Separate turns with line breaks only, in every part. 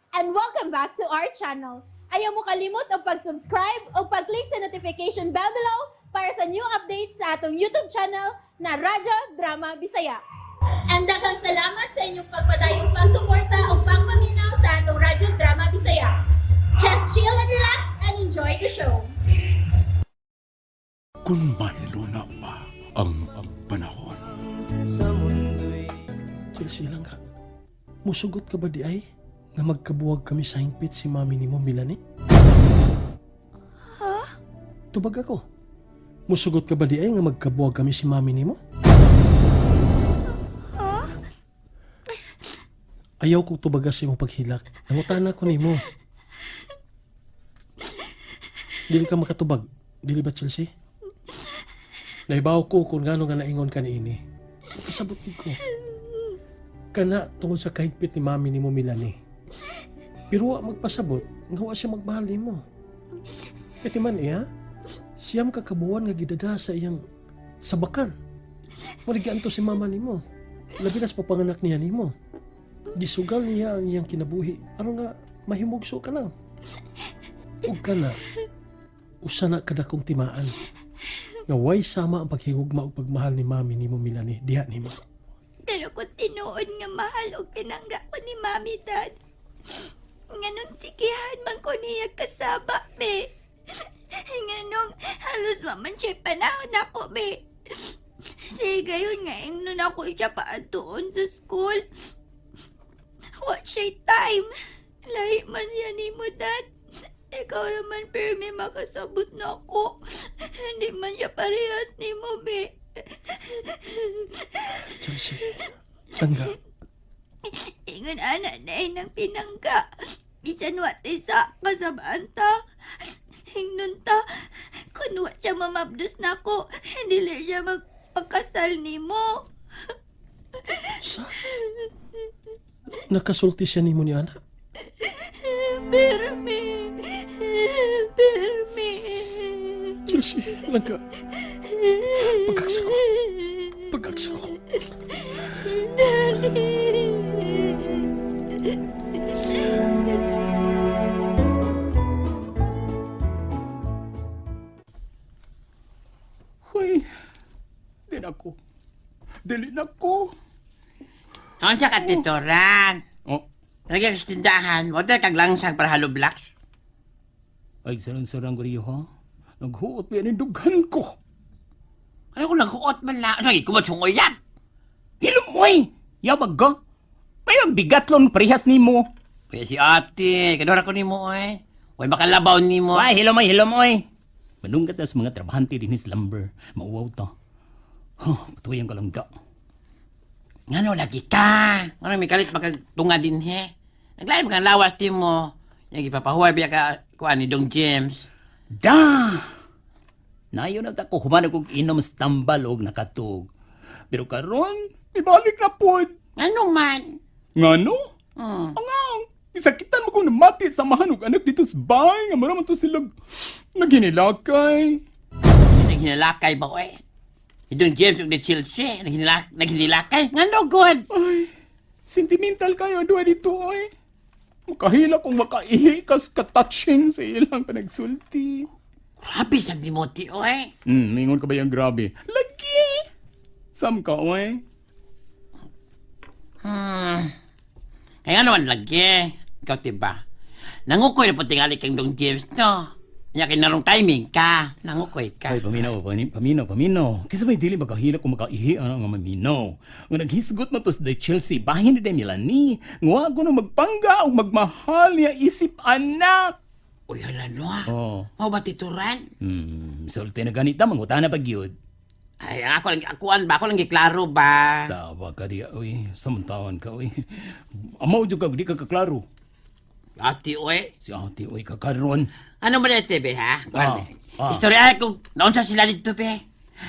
And welcome back to our channel. Ayaw mo kalimot og pag-subscribe o pag-click sa notification bell below para sa new updates sa atong YouTube channel na Radyo Drama Bisaya. And daghang salamat sa inyong pagpadayong pagsuporta o pagpaminaw sa atong Radyo Drama Bisaya. Just chill and relax and enjoy the show.
Kung mahiluna pa ang panahon.
Chelsea lang ka. Musugot ka ba diay? Nga magkabuwag kami sa hingpit si mami nimo, Melanie? Ha? Tubag ako. Musugot ka ba diay nga magkabuwag kami si mami nimo? Ha? Ayaw kong tubagas sa imong paghilak. Nangutana ko nimo. Dili ka makatubag. Dili ba, Chelsea? Naibaw ko kung ngano nga naingon ka niini. Kasabot ko. Kana tungod sa kahigpit ni mami nimo, Melanie. Pero wa magpasabot nga wa siya magmahal nimo. Kati man iya, siyam ka kabuwan nga gidada sa iyang sabakan. Maligaan to si mama nimo. Labi na sa papanganak niya nimo. Gisugal niya ang iyang kinabuhi aron nga mahimugso ka lang. Ug kana usa na kadakong timaan nga way sama ang paghigugma ug pagmahal ni mami nimo, Melanie, diha nimo.
Pero kung tinuod nga mahal og pinangga ko ni Mami, Dad, nganong sikihan man ko niya kasaba, be? Nganong halos wa man siya panahon ako, be? Sige, gayon nga ingnon ako siya paadtuon sa school. Wa siya time. Lahi man siya nimo, Dad. Ikaw naman permi makasabot na ako. Hindi man siya parehas nimo, be.
Chelsea, tangga.
Ingon ana na ng pinangga. Bisan wa tay sa kasabaan ta. Hingnon ta. Kun wa siya mamabdos nako, dili siya magpakasal nimo.
Sa? Nakasulti siya nimo ni ana?
Permi. Permi.
Chelsea, langga. Pagkaksa ko. Pagkaksa ko.
Daddy.
Hoy, di na ko. Dili na ko.
Unsa ka, titoran?
Oh.
Talaga sa tindahan, mo kag langsang para hollow blocks.
Ay, sarang-sarang ko riyo, ha? Naghuot ba yan dughan ko?
Ano kung naghuot man na? Ano, kumot sungoy yan?
Hilom mo eh! Yabag ka? May magbigatlon parehas nimo.
Kuya si ate, kadora ko nimo eh. Uy, makalabaw nimo.
Ay, hilom oy, hilom oy. Manunggat na sa mga trabahante din sa lumber. Mauwaw ta. Huh, patuyan ka lang da.
Ngano lagi ka? Ngano may kalit makagtunga din he? Naglain mga lawas ti mo. Yang ipapahuway biya ka kuan ni Dong James.
Da! Nayon na ta ko human og inom sa tambal og nakatug. Pero karon, ibalik na pod.
Ngano man?
Ngano?
Hmm.
Angang! Isakitan mo kung namati sa mahan og anak dito sa bahay nga mura man to sila naghinilakay.
Naghinalakay ba oy? Ni Dong James ug ni Chelsea, naghinilakay. Ngano good?
Ay, sentimental kayo duha dito oy. Makahila kung makaihi kas katouching sa ilang panagsulti.
Grabe sa nimo ti oy.
Mingon ka ba yung grabe? Lagi! Sam ka, oy.
Kaya naman lagi. Ikaw tiba. Nangukoy na po tingali kang Dong James no. Nya kay narong timing ka. Nangukoy ka.
Ay, paminaw, paminaw, paminaw. Kasi may dili makahila kung makaihi ano nga maminaw. Nga naghisgot man to sa day Chelsea, bahin ni day Melanie. Nga ko na magpangga o magmahal niya isip anak.
Uy, hala no ah.
Oh.
Mao ba tituran?
Sulti na ganita, mangutana pag yun.
Ay, ako lang, akuan ba? Ako lang giklaro ba?
Sawa ka diya, uy. Samuntawan ka, uy. Amaw dyan ka, di ka kaklaro.
Ati, uy.
Si ate, uy, kakaroon.
Ano ba na be, ha?
Ah, ah.
Istoryahe ko, naunsa sila dito, be.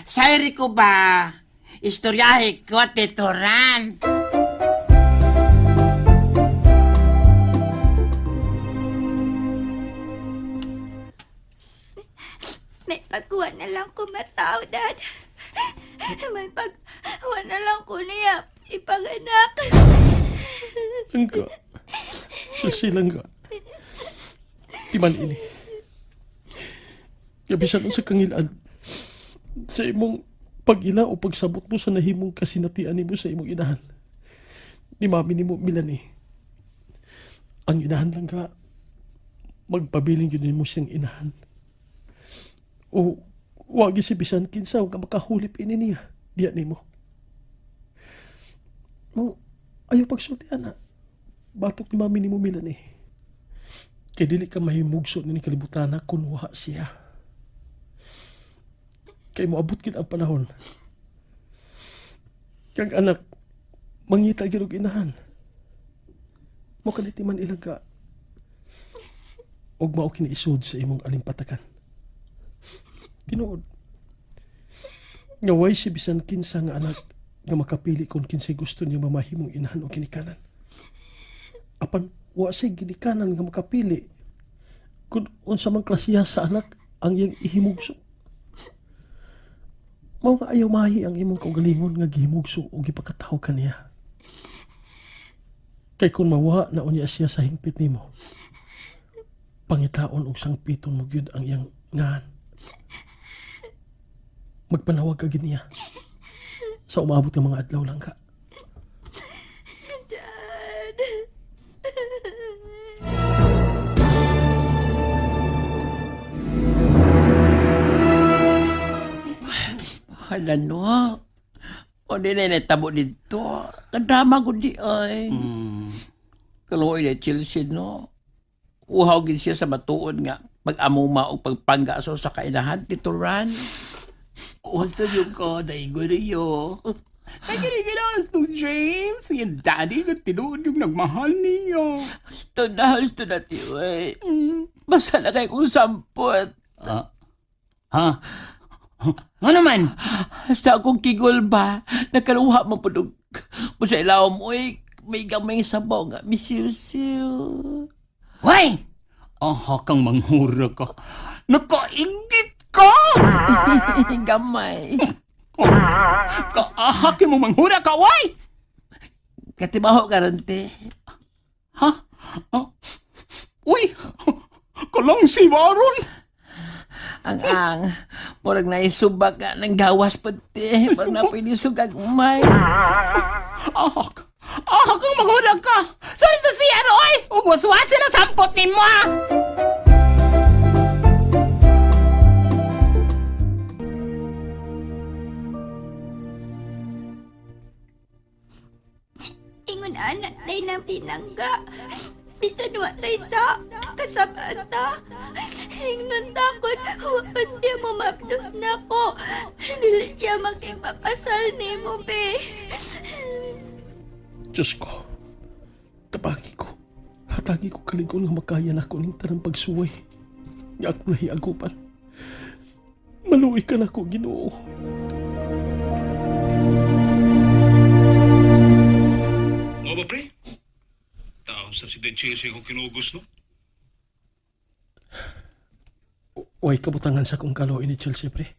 Sayri ko ba? Istoryahe ko, tituran.
May pagkuha na lang ko matao, Dad. May pagkuha na lang ko niya ipanganak.
Langga. Chelsea lang ka. Timan ini. Gabisan unsa kang ilad sa imong pag-ila o pagsabot mo sa nahimong kasinatian nimo sa imong inahan. Ni mami nimo Melanie. Ang inahan lang ka, magpabiling yun nimo siyang inahan. O wagi si bisan kinsa nga makahulip ini niya diya nimo. Mo ayaw pagsulti ana. Batok ni mami nimo Melanie. Kay dili ka mahimugso ni kalibutan na kun wa siya. Kay moabot gid ang panahon. Kag anak, mangita gyud og inahan. Mo kaniti man ilang ka og mao kini isod sa imong alimpatakan. Tinuod. Nga way si bisan kinsa nga anak nga makapili kung kinsay gusto niya mamahimong inahan o ginikanan. Apan wa say ginikanan nga makapili kung unsa man klasiya sa anak ang iyang ihimugso. Mao nga ayaw mahi ang imong kaugalingon nga gihimugso o gipakataw kaniya. Kay kung mawa na unya siya sa hingpit nimo, pangitaon og sangpiton mo gyud ang iyang ngan. Magpanawag ka gid niya. Sa umabot nga mga adlaw lang ka.
Dad.
Hala no. O di na natabo dito. Kadama ko di ay. Kaluoy na Chelsea no. Uhaw gid siya sa matuod nga pag-amuma o pagpangga sa sa kainahan Tito Ran.
What's yung ko, daigo. Ay, giniginas to James. Yung daddy nga tinuod yung nagmahal niyo.
Gusto na tiyo eh. Basta na kay kong sampot.
Ah, ha? Ano man?
Basta akong kigol ba, nakaluha mo po po sa ilaw mo eh. May gamay sabaw nga, misiw-siw.
Hoy! Aha kang manghura ka. Nakaingit ka!
Gamay.
Kaaha mo manghura ka, way!
Katibaho ka rin, te.
Ha? Ah. Uy! Kalong si Baron!
Ang ang, murag naisuba ka ng gawas pa, te. Murag na pinisugag umay.
Ahak! Ahak kang manghura ka! Sorry to si ano, oy! Ug waswasi na sampot nimo, ha!
Ingon anak tay ng pinangga. Bisan wa tay sa kasabaan ta. Ingnon takot, wapas niya mo mapdos na ko. Dili siya magipapasal nimo be.
Diyos ko, tabagi ko. Hatagi ko kaligol nga makaya na ako ning tanang pagsuway. Nga ako nahiagupan. Maluoy ka na ko, Ginoo.
Nga ba, pre? Taon sa si Den Chelsea kung kinugos, no?
Way kabutangan sa akong kaloy ni Chelsea, pre.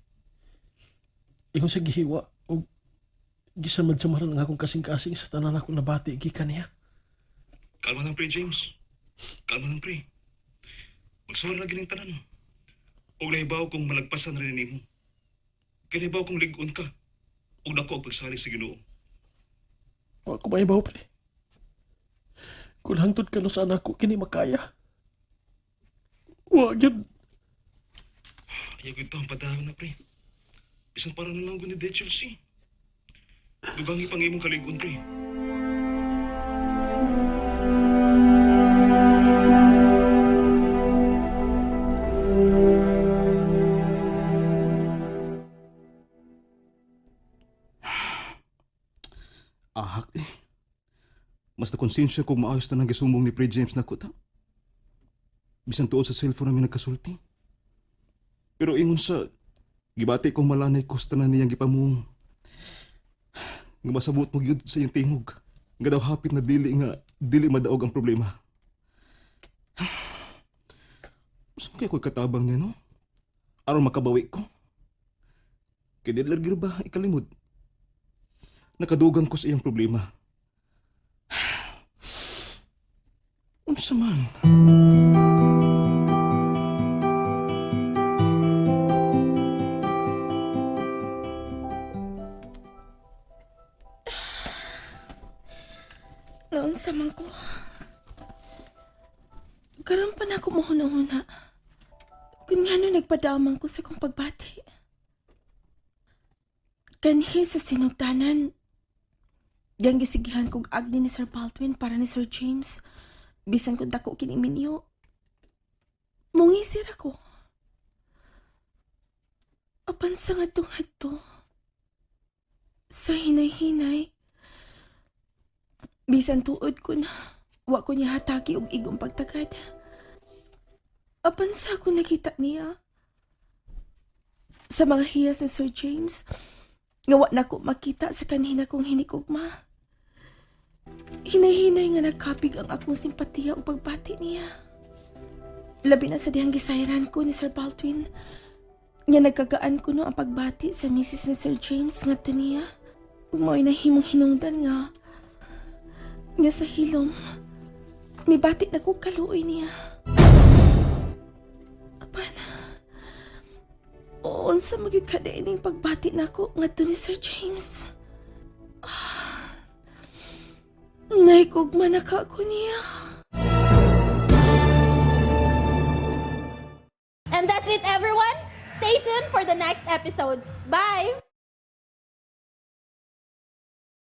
Ingon sa gihiwa o gisamad-samaran ang akong kasing-kasing sa tanan akong nabati gikan niya.
Kalma lang, pre, James. Kalma lang, pre. Magsuwar lagi ng tanan. O nahibaw kung malagpasan rin nimo. Kaya nahibaw kung ligon ka. O dako ang pagsali sa Ginoo.
Wa ko maibaw, pre. Kung hangtod ka no sa anak ko, kini makaya. Wa gyud.
Ayaw ko ang padahon na, pre. Isang para na lang ko ni De Chelsea. Dugangi pang imong kaligon, pre.
Ahak eh. Mas nakonsensya kung maayos na nang gisumbong ni Pre James na kuta. Bisan tuod sa cellphone namin nagkasulti. Pero ingon sa, gibati kong malanay ko sa tanan niyang gipamuong. Nga masabot mo gyud sa iyang tingog. Nga daw hapit na dili nga dili madaog ang problema. Saan kaya ko'y katabang niya, no? Aron makabawi ko. Kaya di lagi ba ikalimod? Nakadugang ko sa iyang problema. Unsa man?
Naunsa man ko. Karon pa na ako mohuna-huna. Kung ngano nagpadamang ko sa kong pagbati. Kanhi sa sinugdanan. Yang gisigihan kog agni ni Sir Baldwin para ni Sir James. Bisan kung dako kini minyo. Mungisir ako. Apan sa ngadtong-adto. Sa hinay-hinay, bisan tuod ko na, wa ko niya hatagi og igong pagtagad. Apan sa ako nakita niya. Sa mga hiyas ni Sir James, nga wa na ko makita sa kanhina kong hinikugma. Hinay-hinay nga nagkapig ang akong simpatiya ug pagbati niya. Labi na sa dihang gisayran ko ni Sir Baldwin, nga nagkagaan ko no ang pagbati sa misis ni Sir James ngadto niya. Ug mao'y nahimong hinungdan nga nga sa hilom, nibati na ko kaluoy niya. Apan, unsa magyud ka ning pagbati nako ngadto ni Sir James. Ah, naikugma na ka ako niya.
And that's it, everyone. Stay tuned for the next episodes. Bye!